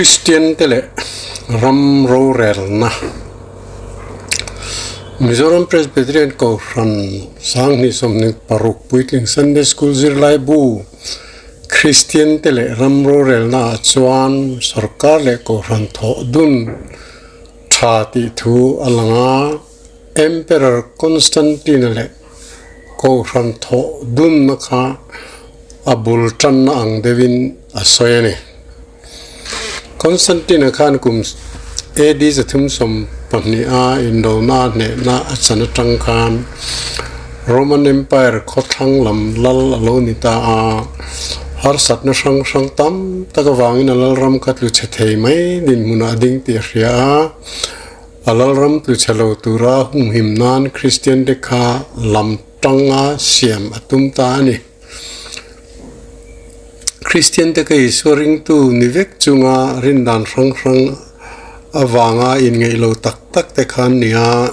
Kristiante leh ram rorelna Mizoram Presbyterian Kohhran 2026 Puitling Sunday School zirlai bu Kristiante leh ram rorelnaah chuan sorkar leh Kohhran thawh dun tha tih thu a lang a, Emperor Constantine leh Kohhran thawh dunna kha a bul tanna ang deuhin a sawi a ni. Constantine-a khan kum AD 372 a indona hnehna a chan atang khan Roman Empire khawthlang lam lal a lo ni ta a, harsatna hrang hrang tam tak avangin a lalram kha tlu chhe thei mai dinhmunah a ding tih a hria a, a lalram tlu chhe lo tura humhim nan Kristiante kha lam tanga siam a tum ta a ni. Kristiante ka Isua ringtu ni vek chunga rindan hrang hrang avanga inngeih lo tak tak te khan nia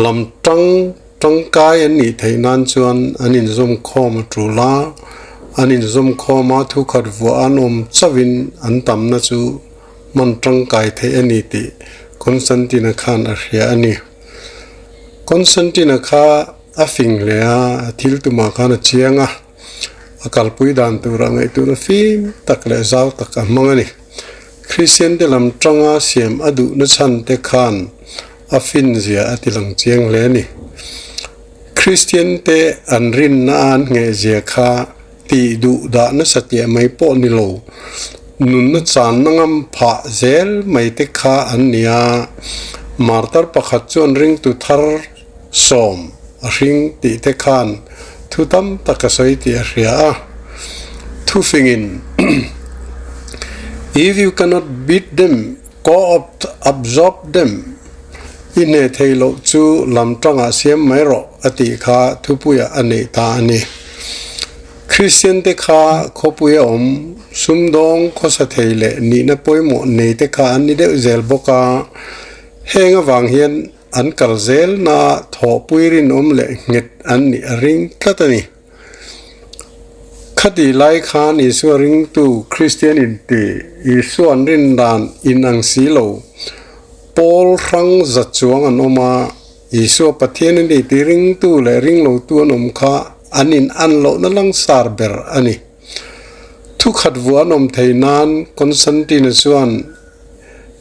lam tang tangkai an nih theih nan chuan an inzawm khawm a tul a, an inzawm khawm a thu khat vuah an awm chauhin an tamna chu hman tangkai theih a ni tih Constantine-a khan a hria a ni. Constantine-a kha A fing hle a, a thil tumah khan a chiang a, a kalpui dan turah ngaihtuahna fim tak leh zau tak a hmang a ni. Kristian te lam tanga siam a duhna chhan te khan a fin zia a ti lang chiang hle a ni. Kristian te an rinna a an ngheh zia kha tih duh dah nasa tiah mai pawh ni lo, nunna channa ngam phah zel mai te kha an ni a, martar pakhat chuan ringtu thar Sawm a hring tih te khan thu tam tak a sawi tih a hria a, thufingin If you cannot beat them, co-opt, absorb them, i hne thei loh chu lam tangah siam mai rawh a tih kha thupuiah a neih ta a ni. Kristian te kha khawpui a awm, sumdawng khawsa thei leh nihna pawimawh nei te kha an ni deuh zel bawk a, heng avang hian An kal zelna thawhpui rinawm leh nghet an nih a ring tlat a ni. Khati lai khan Isua ringtu Kristian inti Isua'n rindan inang si lo pawl hrang za chuang an awm a, Isua Pathian a ni tih ringtu leh ringlotu an awm kha an in an lohna langsar ber a ni. Thukhat vuah an awm thei nan Constantine-a chuan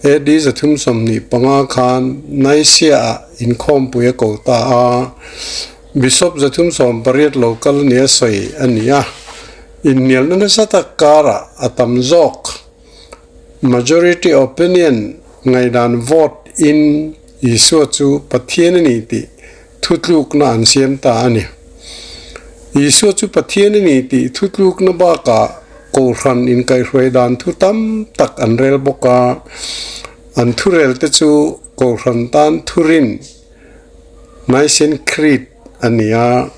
AD 325 khan Nicaea-ah inkhawmpui a ko ta a, Bishop 380 lo kal nia sawi a ni a. Inhnialna nasa tak karah a tam zawk, majority opinion, ngaihdan vote in Isua chu Pathian a ni tih thutlukna an siam ta a ni. Isua chu Pathian a ni tih thutlukna bakah Kohhran inkaihhruai dan thu tam tak an rel bawk a, an thurelte chu Kohhran tan thurin, Nicene Creed, a ni a,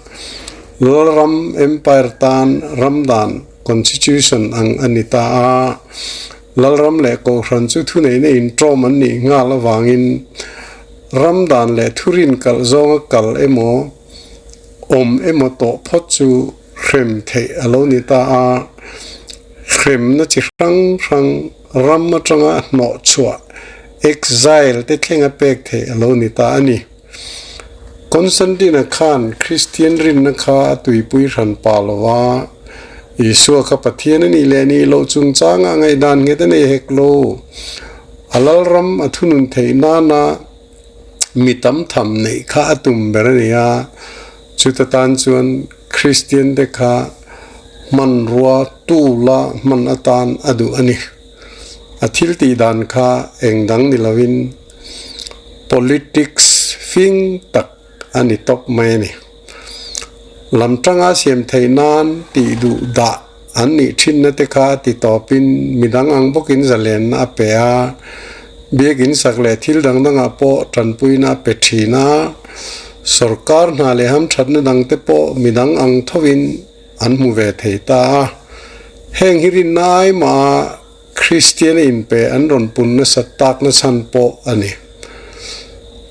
Lalram, Empire, tan ramdan, Constitution, ang a ni ta a. Lalram leh Kohhran chu thuneihna inṭawm an nih nghal avangin ramdan leh thurin kalh zawnga kal emaw, awm emaw tawh phawt chu hrem theih a lo ni ta a, hremna chi hrang hrang ram atanga hnawh chhuah, exile, te thlenga pek theih a lo ni ta a ni. Constantine-a khan Kristian rinna kha a tuipui hran pah lo va, Isua kha Pathian a nih leh nih loh chungchanga ngaihdan nghet a nei hek lo. A lalram a thunun theih nana mi tam tham neih kha a tum ber a ni a, chuta tan chuan Kristian te kha hmanrua tula hman atan a duh a ni. A thil tih dan kha eng dang ni lovin politics fing tak a ni tawp mai a ni. Lam tanga siam theih nan tih duh dah an nih thinna te kha ti tawpin midang ang bawkin zalenna a pe a, biakin sak leh thil dang dangah pawh tanpuina a pe thin a, sorkar hna leh hamthatna dangte pawh midang ang thovin an hmu ve thei ta a. Heng hi rinna ai maha Kristian inpe an rawn pun nasat takna chhan pawh a ni.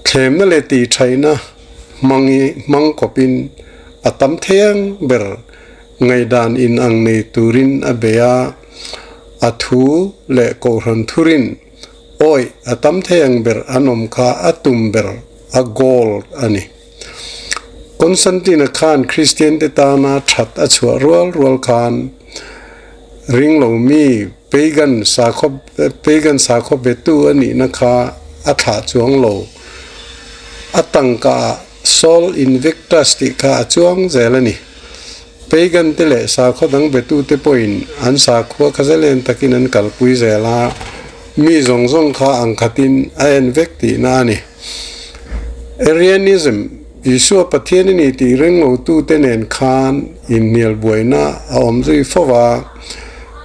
Thlemna leh tihṭhaihna hmangi hmang kawpin a tam thei ang ber ngaihdan inang nei turin a bei a. A thu leh Kohhran thurin awih a tam thei ang ber an awm kha a tum ber, a goal a ni. Constantine-a khan Kristiante tana that a chhuah rual rual khan ringlo mi pagan sakhaw pagan sakhaw betu a nihna kha a thlah chuang lo. A tangka ah Sol Invictus tih kha a chuang zel a ni. Pagan te leh sakhaw dang betute pawhin an sakhua kha zalen takin an kalpui zel a, mi zawng zawng kha ang khatin a en vek tihna a ni. Arianism, Isua Pathian a ni tih reng lotute nen khan inhnial buaina a awm zui fo va,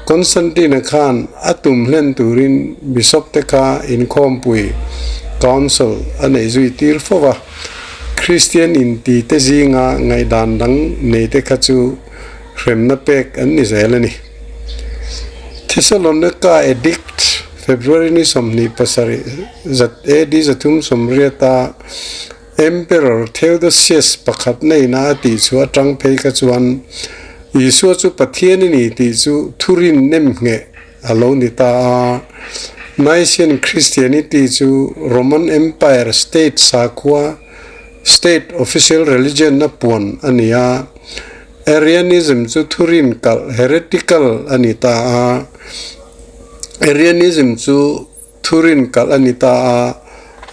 Constantine-a khan a tum hlen turin Bishop te kha inkhawmpui, council, a neih zui tir fo va. Kristian inti te zinga ngaihdan dang nei te kha chu hremna pek an ni zel a ni. Thessalonica Edict, February ni 27, AD 380-a Emperor Theodosius pakhat neihna a tih chu atang phei kha chuan Isua chu Pathian a ni tih chu thurin nem ngheh a lo ni ta a. Nicene Christianity chu Roman Empire state sakhua, state official religion, a puan a ni a. Arianism chu thurin kalh, heretical, a ni ta a. Arianism chu Thurin kalh a ni ta a,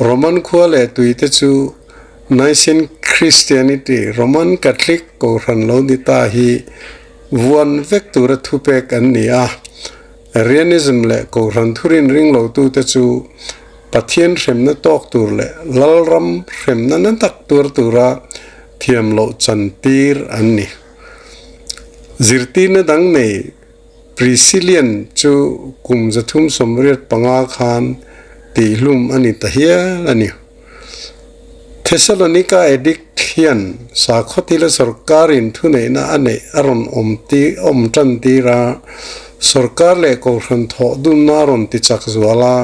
Roman khua leh tuite chu Nicene Christianity, Roman Catholic Kohhran lo ni ta hi vuan vek tura thupek an ni a. Arianism leh Kohhran thurin ring lotute chu Pathian hremna tawk tur leh Lalram hremna na tak tuar tura thiam loh chantir an ni. Zirtirna dang nei Priscillian chu kum 385 khan tihhlum a ni ta hial a ni. Thessalonica Edict hian sakhaw thila sorkarin thuneihna a neih a rawn awm ti awm tan tir a, sorkar leh kohhran thawh dunna a rawn ti chak zual a,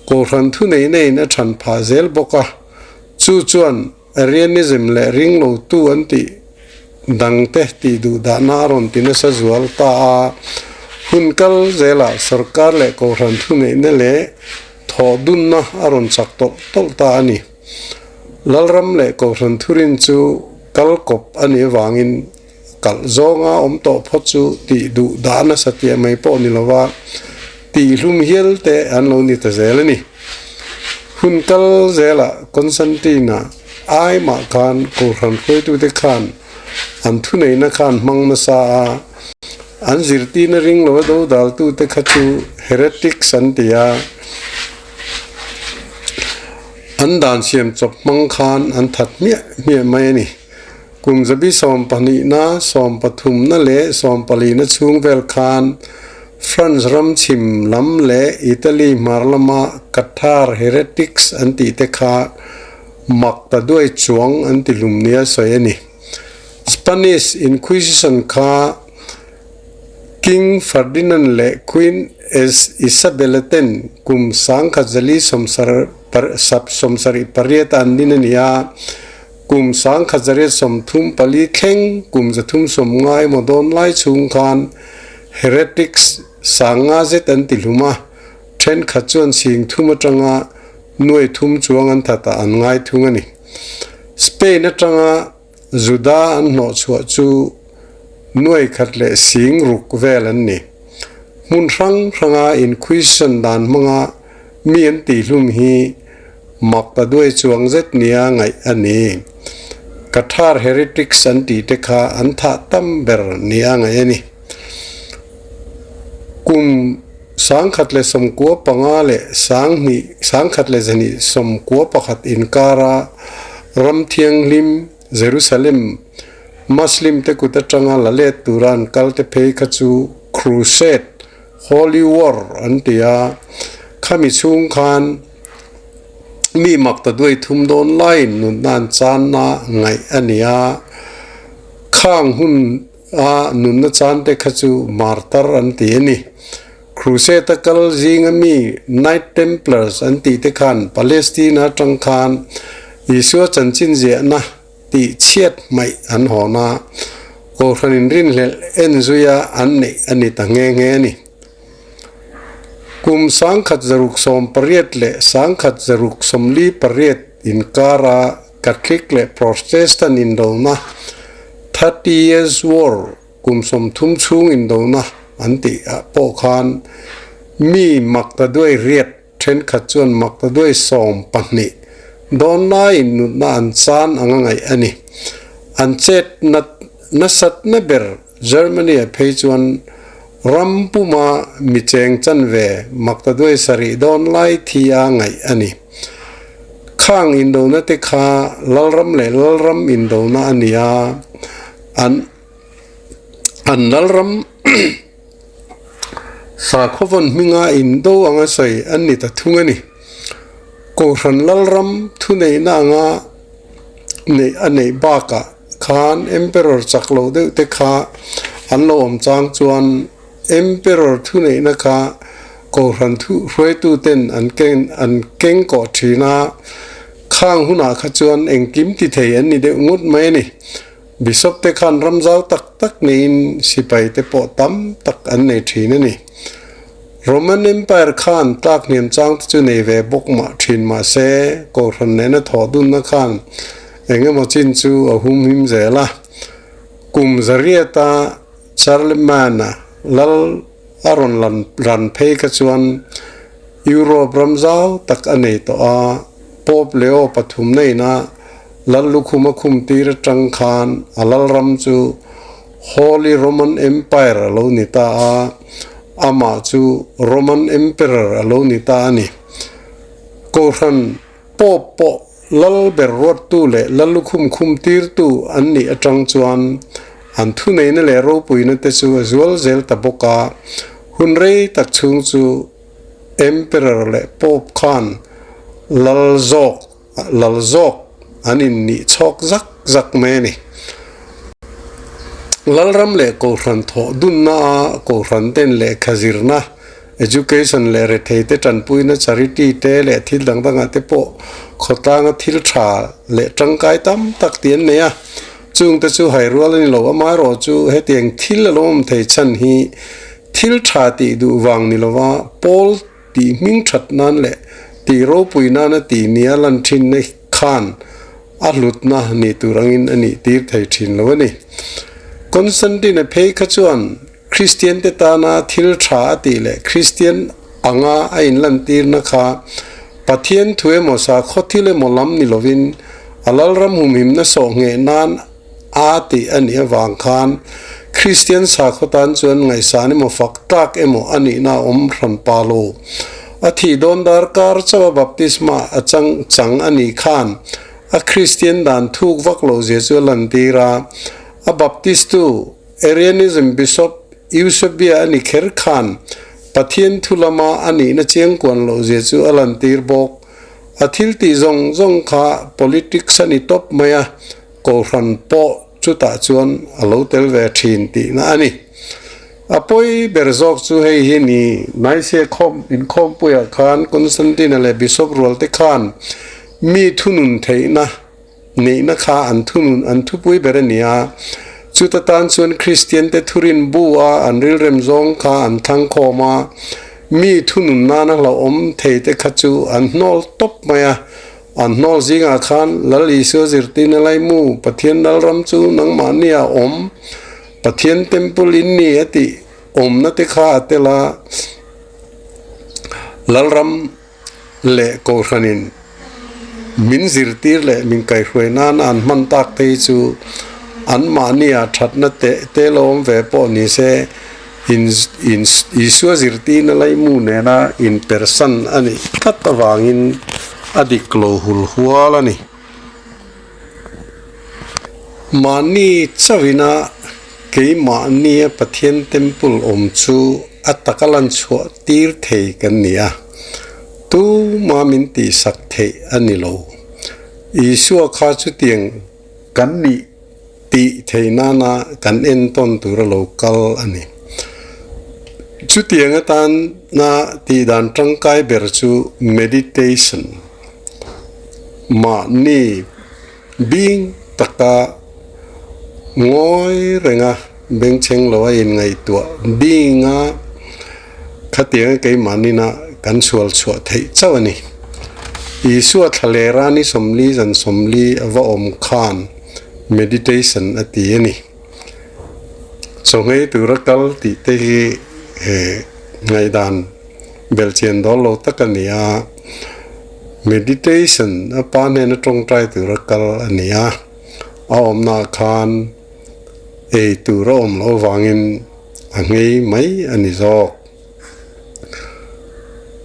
kohhran thuneihna in a than phah zel bawk a, chu chuan Arianism leh ringlotu an tih dangte tih duh dahna a rawn ti nasa zual ta a. Hun kal zelah sorkar leh kohhran thuneihna leh thawh dunna a rawn chak tawlh tawlh ta a ni. Lalram leh kohhran thurin chu kal kawp a nih avangin kalh zawnga awm tawh phawt chu tih duh dahna satliah mai pawh ni lova tihhlum hial te an lo ni ta zel a ni. Hun kal zelah Constantine-a aimah khan Kohhran hruaitute khan an thuneihna khan hmang nasa a, an zirtirna ring lova dodaltute kha chu heretics an ti a, an dan siam chawp hmang khan an that hmiah hmiah mai a ni. Kum zabi sawmpahnihna, sawmpathumna leh sawmpalina chhung vel khan France ram chhim lam leh Italy hmar lama Cathar heretics an tih te kha mak ta duai chuang an ti hlum nia sawi a ni. Spanish Inquisition kha King Ferdinand leh Queen Isabella ten kum 1040 sawmsarih pariat a an din a ni a. Kum 1934 thleng kum 350 emaw dawn lai chhung khan heretics sanga zet an ti hlum a, thenkhat chuan sing thum atanga nuai thum chuang an that ah an ngai thung a ni. Spain atanga Juda an hnawh chhuah chu nuai khat leh sing ruk vel an ni. Hmun hrang hranga Inquisition dan hmanga mi an tihhlum hi mak ta duai chuang zet nia ngaih a ni. Cathar heretics an tih te kha an thah tam ber nia ngaih a ni. Kum 1995 leh 2000 1991 inkara ram thianghlim Jerusalem Muslim te kut atanga la let tura an kal te phei kha chu Crusade, Holy War, an ti a, khami chhung khan mi mak ta duai thum dawn laiin nunna an channa ngaih a ni a, khang hun a nunna chan te kha chu martar an ti a ni. Crusade a kal zinga mi Knight Templars an tih te khan Palestine atang khan Isua chanchin ziahna tih chhiat hmaih an hawn a, Kohhran inrinhlelh en zuia an neih a ni ta nghe nghe a ni. Kum 1618 leh 1648 inkara Catholic leh Protestant indona, Thirty Years War, kum 30 chhung indona an tih ah pawh khan mi maktaduai riat thenkhat chuan maktaduai 12 dawn laiin nutna an chan anga ngaih a ni. An chet nat nasatna ber Germany ah phei chuan ram puma mi cheng chanve maktaduai 7 dawn lai thi a ngaih a ni. Khang indona te kha lalram leh lalram indona a ni a, an an lalram sakhaw vawn hminga indo anga sawi an ni ta thung a ni. Kohhran lalram thuneihna anga neih a neih bakah khan Emperor chak lo deuh te kha an lo awm chang chuan Emperor thuneihna kha Kohhran thu hruaituten an ken an keng kawh thin a, khang hunah kha chuan engkim ti thei an ni deuh ngut mai a ni. Bishop te khan ram zau tak tak neiin sipai te pawh tam tak an nei thin a ni. Roman Empire khan tlak hniam chang te chu nei ve bawk mah thin mah se, Kohhran nena thawh dunna khan eng emaw chin chu a humhim zel a. Kum zariata Charlemagne-a lal a rawn lan ran phei kha chuan Europe ram zau tak a nei tawh a, Pope Leo pathumna ina lal lukhum a khum tir atang khan a lal ram chu Holy Roman Empire a lo ni ta a, amah chu Roman Emperor a lo ni ta a ni. Kohhran Pope pawh lal ber ruattu leh lal lukhum khum tirtu an nih atang chuan an thuneihna leh ropuina te chu a zual zel ta bawk a, hun rei tak chhung chu Emperor leh Pope khan lal zawk lal zawk an innih chhawk zak zak mai a ni. Lalram leh Kohhran thawh dunna a Kohhran ten lehkha zirna, education, leh rethei te tanpuina, charity, te leh thil dang dangah te pawh khawtlanga thil tha leh tangkai tam tak tih an nei a. Chung te chu hai rual a ni lo. Amaherawh chu hetiang thil a lo awm thei chhan hi thil tha tih duh vang ni lova pawl tih hming that nan leh tih ropui nana tih nia lan thinna khan a hlutna ni tur angin a nih tir thei thin lo a ni. Constantine-a phei kha chuan Kristian te tana thil tha a tih leh Kristian anga a inlantirna kha Pathian thu emaw sakhaw thil emaw lam ni lovin a lalram humhimna sawh ngheh nan a tih a nih avang khan Kristian sakhaw tan chuan ngaihsan emaw fak tlak emaw a nihna a awm hran pa lo. A thih dawn darkar chauha baptisma a chang chang a nih khan a Kristian dan thuk vak lo zia chu a lantir a, a baptistu Arianism Bishop Eusebia a ni kher khan Pathian thu lama a nihna chiangkuan loh zia chu a lantir bawk. A thil tih zawng zawng kha politics a ni tawp mai a, Kohhran pawh chutah chuan a lo tel ve thin tihna a ni. A pawi ber zawk chu hei hi ni, Nicaea khawm inkhawmpuiah khan Constantine-a leh Bishop rualte khan mi thunun theihna neihna kha an thunun an thupui ber a ni a. Chuta tan chuan Kristiante thurin bu a an rilrem zawng kha an thlang khawm a, mi thunun nana hlauhawm thei te kha chu an hnawl tawp mai a. An hnawl zingah khan Lal Isua zirtirna laimu Pathian Lalram chu nangmahni a awm, Pathian Temple in ni a tih awmna te kha a tel a, Lalram leh Kohhranin min zirtir leh min kaihhruai nana an hman tak te hi chu anmahnia thatna teh te lo awm ve pawh ni se in in Isua zirtirna laimu nena inpersan a nih tlat avangin a dik lo hul hual a ni. Mahni chauhina keimahnia Pathian Temple awm chu a taka lan chhuah tir thei kan ni a, tuma min tihsak theih a ni lo. Isua kha chutiang kan nih tih theih nana kan entawn tur a lo kal a ni. Chutiang atana tih dan tangkai ber chu meditation, mahni bing taka ngawi renga bengchheng lo a inngaihtuah binga. Khatianga keimahnin a kan sual chhuah theih chauh a ni. Isua thlalera ni 40 zan 40 a va awm khan meditation a ti a ni. Chawhmei tura kal tih te hi he ngaihdan belhchian dawl lo tak a ni a, meditation a pa hnena tawngtai tura kal a ni a, a awmnaah khan ei tur a awm loh avangin a nghei mai a ni zawk.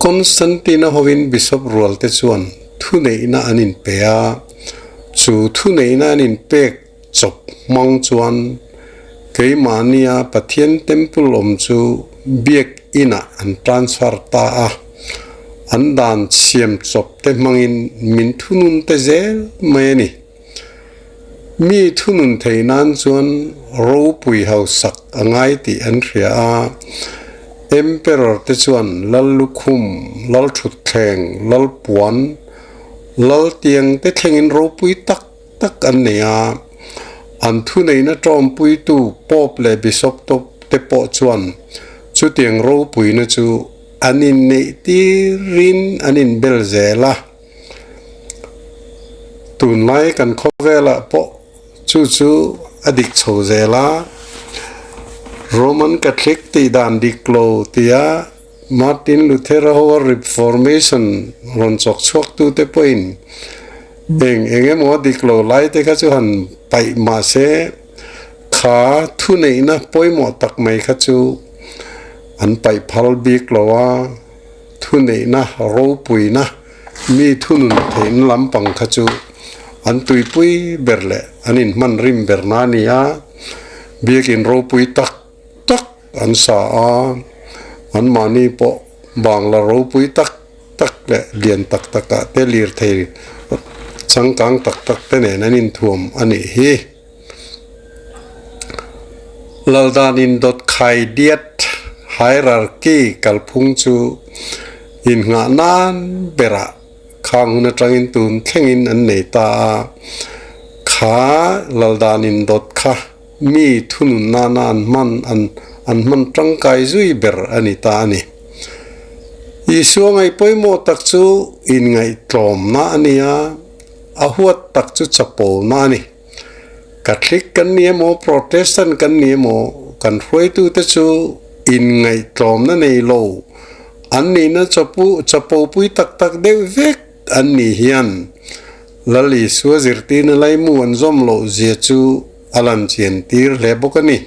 Constantine-a hovin Bishop rual te chuan thuneihna an inpe a, chu thuneihna an inpek chawp hmang chuan keimahnia Pathian temple awm chu biak inah an transfer ta a, an dan siam chawp te hmangin min thunun te zel mai a ni. Mi thunun thei nan chuan ropui hausak a ngai tih an hria a, Emperor te chuan Lal lukhum, Lal thutthleng, Lal puan, Lal tiang te thlengin ropui tak tak an nei a, an thuneihna tawmpuitu Pope leh Bishop te pawh chuan chutiang ropuina chu an inneih tirin an inbel zel a. Tunlai kan khawvelah pawh chu chu a dik chho zel a, Roman Catholic tih dan dik lo tia Martin Luther-a hoa Reformation rawn chawk chhuaktute pawhin eng eng emaw dik lo lai te kha chu han paih mah se, kha thuneihna pawimawh tak mai kha chu an paih phal bik lo a, thuneihna ropuina mi thunun theihna lampang kha chu an tuipui ber leh an inhman rim berna a ni a, biakin ropui tak tak an sa a, anmahni pawh bangla ropui tak tak leh lian tak takah te lirthei changkang tak tak te nen an inthuam a nih hi. Laldanin dawt khai diat hierarchy kalphung chu innghah nan berah khang hun atangin tun thlengin an nei ta a, kha Laldanin dawt kha Mi thunun nana an hman an an hman tangkai zui ber a ni ta a ni. Isua ngaih pawimawh tak chu inngaihtlawmna a ni a, a huat tak chu chapona a ni. Catholic kan ni emaw Protestant kan ni emaw kan hruaitute chu inngaihtlawmna nei lo an nihna chapu chapopui tak tak deuh vek an ni hian Lal Isua zirtirna laimu an zawm loh zia chu a lan chian tir hle bawk a ni.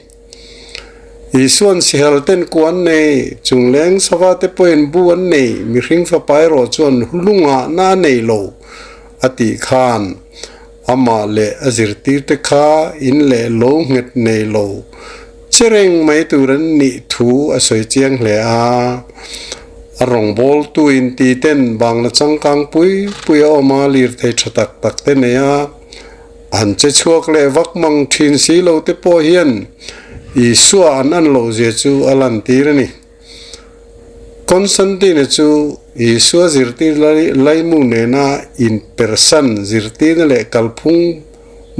Isua'n sihal ten ku an nei, chungleng sava te pawhin bu an nei, mihring fapa erawh chuan lungahna a nei lo a tih khan amah leh a zirtirte kha in leh lo nghet nei lo che reng mai tur an nih thu a sawi chiang hle a. A rawngbawltu inti ten bangla changkang pui pui a awm a, lirthei tha tak tak te nei a, an che chhuak leh vak mang thin si lo te pawh hian Isua an an loh zia chu a lantir a ni. Constantine chu Isua zirtir laimu nena inpersan zirtirna leh kalphung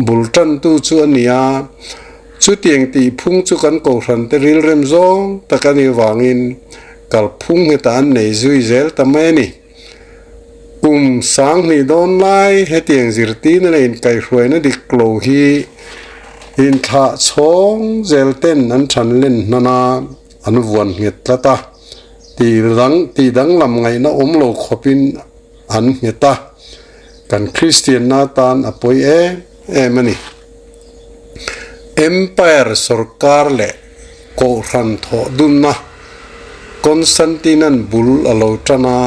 bul tantu chu a ni a, chutiang tih phung chu kan kohhrante rilrem zawng tak a nih avangin kalphung hetah an nei zui zel ta mai a ni. Kum 2000 dawn lai hetiang zirtirna leh inkaihhruaina dik lo hi inthlah chhawng zel ten an than len hnan a, An vuan nghet tlat a, tih dang tih danglam ngaihna awm lo khawpin an nghet a, kan Kristianna tan a pawi em em a ni. Empire sawrkar leh Kohhran thawh dunna Constantine-a'n bul a lo tan a,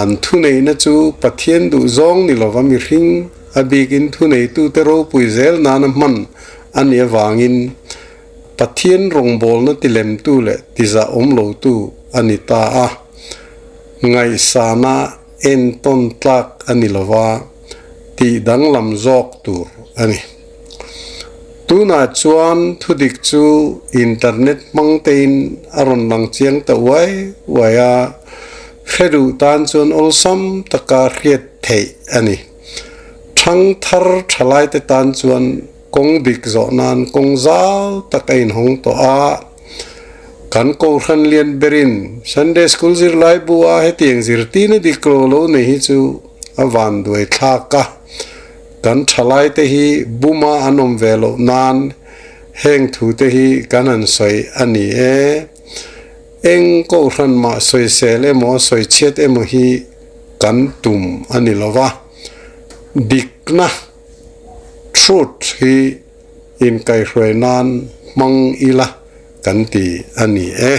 an thuneihna chu Pathian duhzawng ni lova mihring a bikin thuneitute ropui zel nana hman a nih avangin Pathian rawngbawlna tilemtu leh tizah awm lotu a ni ta a, ngaihsana entawn tlak a ni lova, tih danglam zawk tur a ni. Tunah chuan thudik chu internet hmang tein a rawn lang chiang ta uai uai a, hre duh tan chuan awlsam taka hriat theih a ni. Thangthar thalaite tan chuan Kawng dik zawh nan kawng zau tak a inhawng tawh a, Kan Kohhran lian berin Sunday School zirlai bu-a hetiang zirtirna dik lo lo nei hi chu a van duai thlak a. Kan thalaite hi buma an awm ve loh nan heng thute hi kan han sawi a ni e. Eng Kohhran mah sawisel emaw sawichhiat emaw hi kan tum a ni lo va. Dikna, truth, hi inkaihhruai nan hmang ila kan ti a ni e.